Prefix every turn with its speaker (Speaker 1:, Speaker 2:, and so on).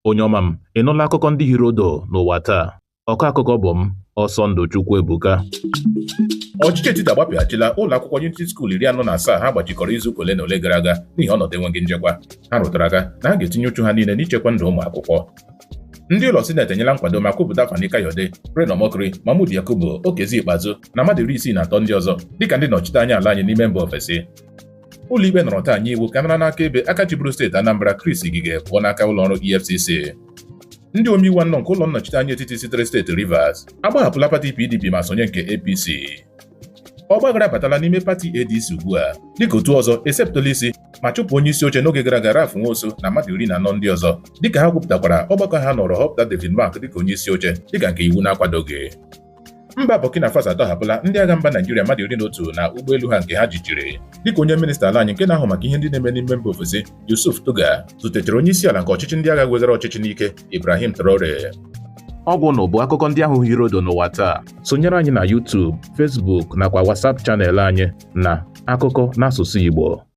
Speaker 1: Onye ọma m, ị nụla akụkọ ndị hiri odo n'ụwa taa? Ọkọ akụkọ bụ m, Ọsọndụ Chukwuebuka. Ọchịchị etiti agbapịghachila ụlọ akwụkwọ Unity School 47 ha gbachikọrọ izuụka ole na ole gara aga n'ihi ọnọdụ enweghị nchekwa. Ha rụtara aka na ha ga-etinye uchu ha niile n'ichekwa ndụ ụmụ akwụkwọ. Ndị ụlọ sineti enyela nkwado ma kwupụta Fani Kayode, Reno Omokri, Mahmood Yakubu, Okezie Ikpeazu na mmadụ 63 ndị ọzọ dịka ndị nnọchite anya ala anyị n'ime mba ofesi. Ụlọikpe nọrọ taa nye iwu ka nara n'aka ebe aka chịburu steeti Anambra Chris Ngige pụọ n'aka ụlọọrụ EFCC. Ndị omeiwu anọ nke ụlọ nnọchite anya etiti sitere steeti Rivers agbahapụla pati PDP ma sonye nke APC. Ọgbaghara abatala n'ime pati ADC ugbu a dịka otu ọzọ esepụtala isi ma chụpụ onye isi oche n'oge gara aga Ralph Nwosu na mmadụ 14 ndị ọzọ dịka ha kwupụtakwara ọgbakọ ha nọrọ họpụta David Mark dịka onye isi oche dịka nke iwu na-akwadoghị. Mba Burkina Faso atọhapụla ndị agha mba Naijiria mmadụ 11 na ụgbọelu ha nke ha jichiri dịka onye minista ala anyị nke na-ahụ maka ihe ndị na-eme n'ime mba ofesi Yusuf Tuggar zutechara onye isi ala nke ọchịchị ndị agha wezara ọchịchị n'ike Ibrahim Traore. Ọ gwụ bụ akụkọ ndị ahụ hiri odo n'ụwa taa. Sonyere anyị na YouTube, Facebook nakwa WhatsApp channel anyị na Akụkọ n'asụsụ Igbo.